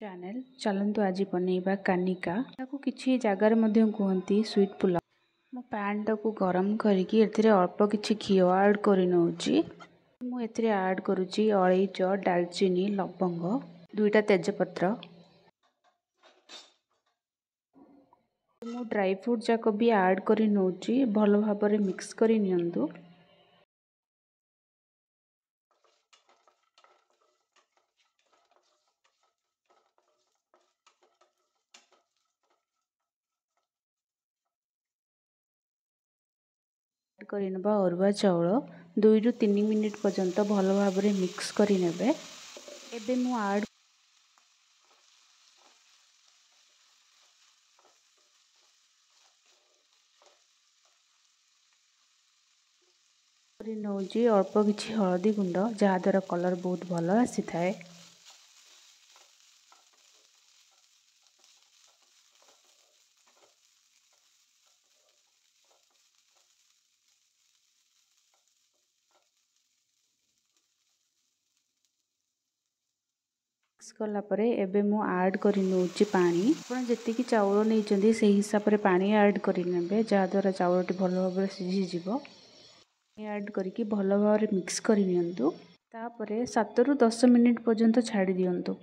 Channel ଚାଲନ୍ତୁ ଆଜି ବନେଇବା କାନିକା। ତାକୁ କିଛି ଜାଗାରେ ମଧ୍ୟ କୁହନ୍ତି ସୁଇଟ୍ ପୁଲାଉ। ମୁଁ ପ୍ୟାନ୍ଟାକୁ ଗରମ କରିକି ଏଥିରେ ଅଳ୍ପ କିଛି ଘିଅ ଆଡ଼୍ କରି ନେଉଛି। ମୁଁ ଏଥିରେ ଆଡ଼୍ କରୁଛି ଅଳେଇଚ, ଡାଲଚିନି, ଲବଙ୍ଗ, 2ଟା ତେଜପତ୍ର। ମୁଁ ଡ୍ରାଇ ଫ୍ରୁଟ୍ ଯାକ ବି ଆଡ଼୍ କରି ନେଉଛି। ଭଲ ଭାବରେ ମିକ୍ସ କରି ନିଅନ୍ତୁ। କରିନେବା ଅରୁଆ ଚାଉଳ। 2ରୁ 3 ମିନିଟ୍ ପର୍ଯ୍ୟନ୍ତ ଭଲ ଭାବରେ ମିକ୍ସ କରିନେବେ। ଏବେ ମୁଁ ଆଡ଼୍ କରି ନେଉଛି ଅଳ୍ପ କିଛି ହଳଦୀ ଗୁଣ୍ଡ, ଯାହାଦ୍ୱାରା କଲର୍ ବହୁତ ଭଲ ଆସିଥାଏ। ମିକ୍ସ କଲା ପରେ ଏବେ ମୁଁ ଆଡ଼୍ କରି ନେଉଛି ପାଣି। ଆପଣ ଯେତିକି ଚାଉଳ ନେଇଛନ୍ତି, ସେଇ ହିସାବରେ ପାଣି ଆଡ଼୍ କରିନେବେ, ଯାହାଦ୍ୱାରା ଚାଉଳଟି ଭଲ ଭାବରେ ସିଝିଯିବ। ଆଡ଼୍ କରିକି ଭଲ ଭାବରେ ମିକ୍ସ କରି ନିଅନ୍ତୁ। ତାପରେ 7ରୁ 10 ମିନିଟ୍ ପର୍ଯ୍ୟନ୍ତ ଛାଡ଼ି ଦିଅନ୍ତୁ।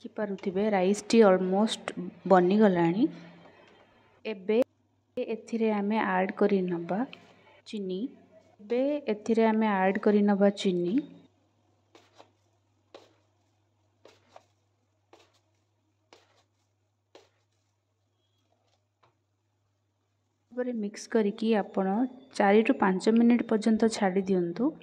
ଦେଖିପାରୁଥିବେ, ରାଇସ୍ଟି ଅଲମୋଷ୍ଟ ବନିଗଲାଣି। ଏବେ ଏଥିରେ ଆମେ ଆଡ଼୍ କରି ନେବା ଚିନି। ଏବେ ଏଥିରେ ଆମେ ଆଡ଼୍ କରି ନେବା ଚିନି। ତାପରେ ମିକ୍ସ କରିକି ଆପଣ 4ରୁ 5 ମିନିଟ୍ ପର୍ଯ୍ୟନ୍ତ ଛାଡ଼ି ଦିଅନ୍ତୁ।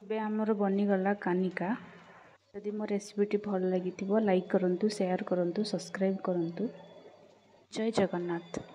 ଏବେ ଆମର ବନିଗଲା କାନିକା। ଯଦି ମୋ ରେସିପିଟି ଭଲ ଲାଗିଥିବ, ଲାଇକ୍ କରନ୍ତୁ, ସେୟାର କରନ୍ତୁ, ସବସ୍କ୍ରାଇବ୍ କରନ୍ତୁ। ଜୟ ଜଗନ୍ନାଥ।